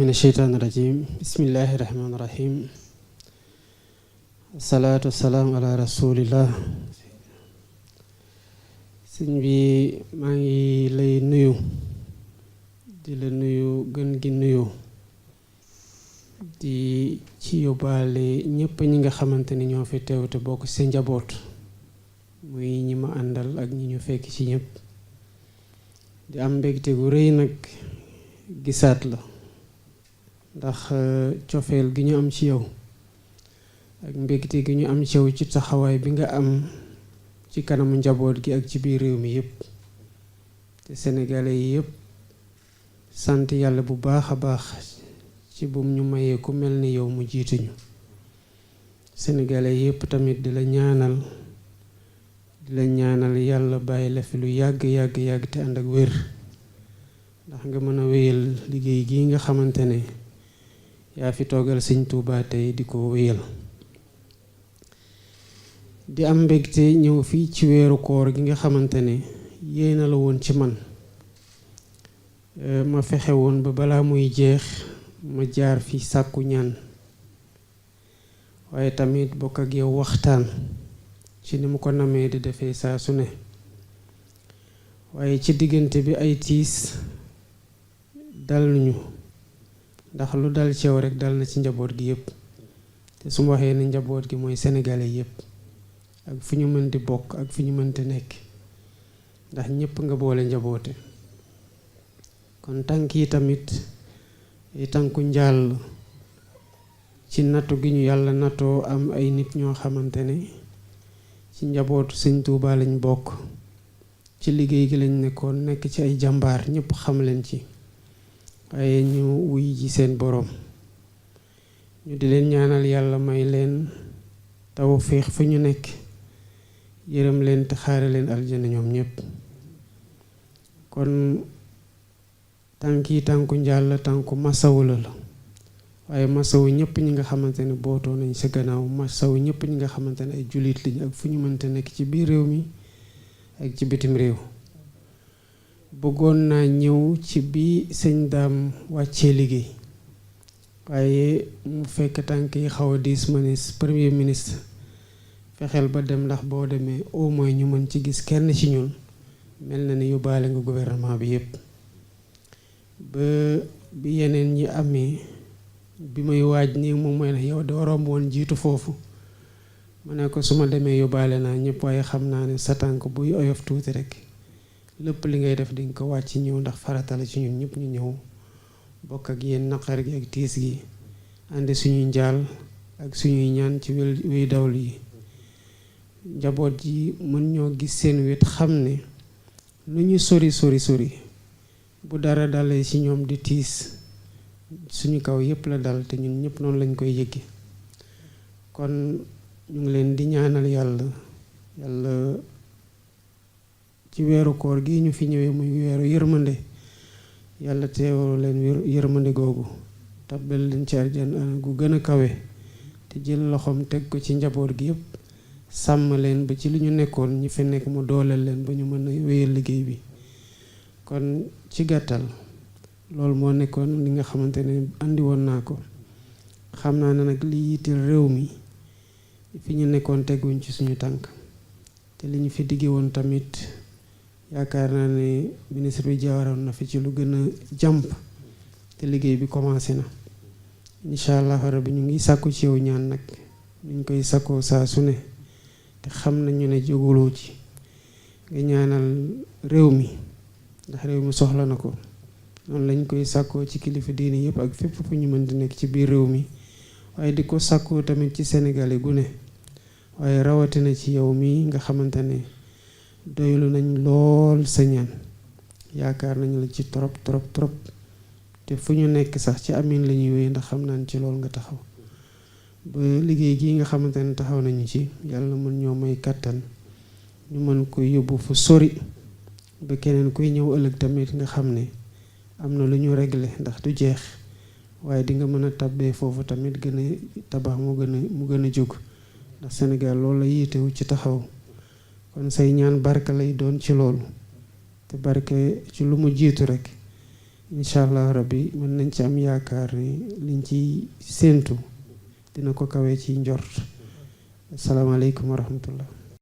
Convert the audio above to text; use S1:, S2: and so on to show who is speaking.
S1: من الشيطان الرجيم بسم الله الرحمن الرحيم الصلاة والسلام على رسول الله sëñ bi maa ngi lay nuyu di la nuyu gën gi nuyu di ci yóbbaale ñëpp ñi nga xamante ni ñoo fi teew te bokk ci njaboot muy ñi ma àndal ak ñi ñu fekk ci ñëpp di am mbégte gu rëy nag gisaat la ndax cofeel gi ñu am ci yow ak mbégte gi ñu am ci yow ci taxawaay bi nga am ci kanamu njaboot gi ak ci biir réew mi yëpp te sénégalais yi yëpp sant yàlla bu baax a baax ci bum ñu mayee ku mel ni yow mu jiituñu sénégalais yëpp tamit di la ñaanal yàlla bàyyi la fi lu yàgg te ànd ak wér ndax nga mën a wéyal liggéey gi nga xamante ne yaa fi toogal Sëñ Tuubaa tey di ko wéyal di am mbégte ñëw fii ci weeru koor gi nga xamante ne yéena la woon ci man ma fexe woon ba balaa muy jeex ma jaar fi sàkku ñaan waaye tamit bokk ak yow waxtaan ci ni mu ko namee di defee saa su ne waaye ci diggante bi ay tiis dal nañu ndax lu dal ci yow rek dal na ci njaboot gi yépp te su ma waxee ne njaboot gi mooy sénégalais yépp ak fi ñu mën di bokk ak fi ñu mënte nekk ndax ñépp nga boole njaboote kon tànk yi tamit ay tànku njaal ci nattu gi ñu yàlla nattoo am ay nit ñoo xamante ne ci njabootu Sëñ Tuubaa lañ bokk ci liggéey gi lañ nekkoon nekk ci ay jàmbaar ñépp xam leen ci waaye ñu wuy ji seen boroom ñu di leen ñaanal yàlla may leen tawfeex fi ñu nekk yërëm leen te xaare leen aljana ñoom ñépp kon tànk yi tànku njaal la tànku masawu la waaye masawu ñépp ñi nga xamante ne bootoo nañ sa gannaaw masawu ñépp ñi nga xamante ne ay jullit lañ ak fu ñu mënte nekk ci biir réew mi ak ci bitim réew bëggoon naa ñëw ci bi sëñ Daam wàccee liggéey waaye mu fekk tànk yi xaw a diis ma ne premier ministre fexeel ba dem ndax boo demee au moins ñu mën ci gis kenn ci ñun mel na ni yóbbaale nga gouvernement bi yépp ba bi yeneen ñi amee bi may waaj nii moom mooy ne yow doo romb woon jiitu foofu ma ne ko su ma demee yóbbaale naa ñëpp waaye xam naa ne sa tànk buy oyof tuuti rek lépp li ngay def di nga ko wàcc ñëw ndax farata la ci ñun ñëpp ñu ñëw bokk ak yéen naqar gi ak tiis gi àndi suñuy njaal ak suñuy ñaan ci wéy dawlu yi njaboot ji mën ñoo gis seen wet xam ne lu ñu sori bu dara dalee ci ñoom di tiis suñu kaw yépp la dal te ñun ñëpp noonu lañ koy yëgge kon ñu ngi leen di ñaanal yàlla ci weeru koor gi ñu fi ñëwee muy weeru yërmande yàlla teewoo leen yërmande googu tabbal leen ci àjjana gu gën a kawe te jël loxoom teg ko ci njaboot gi yépp sàmm leen ba ci li ñu nekkoon ñi fi nekk mu dooleel leen ba ñu mën a wéyal liggéey bi kon ci gàttal loolu moo nekkoon li nga xamante ne andi woon naa ko xam naa ne nag li yitteel réew mi fi ñu nekkoon teguñ ci suñu tànk te li ñu fi digge woon tamit yaakaar naa ne ministre bi jaawaroon na fi ci lu gën a jàmp te liggéey bi commencé na incha allah rabbi ñu ngi sàkku ci yow ñaan nag ñu koy sàkkoo saa su ne te xam nañu ne jóguloo ci nga ñaanal réew mi ndax réew mi soxla na ko noonu lañ koy sàkkoo ci kilifa diini yëpp ak fépp fu ñu mën di nekk ci biir réew mi waaye di ko sàkkoo tamit ci sénégalais gu ne waaye rawatina ci yow mi nga xamante ne doylu nañ lool sa ñaan yaakaar nañ la ci trop te fu ñu nekk sax ci amin la ñuy wéy ndax xam naan ci lool nga taxaw ba liggéey gii nga xamante ne taxaw nañu ci yàlla mën ñoo may kàttan ñu mën ko yóbbu fu sori ba keneen kuy ñëw ëllëg tamit nga xam ne am na lu ñu réglé ndax du jeex waaye di nga mën a tabbee foofu tamit gën a tabax mu gën a jóg ndax Sénégal loolu la yiitewu ci taxaw kon say ñaan barke lay doon ci loolu te barke ci lu mu jiitu rek incha allah rabbi mën nañ ci am yaakaar ni liñ ci séentu dina ko kawee ci njort asalaamaaleykum wa rahmatullah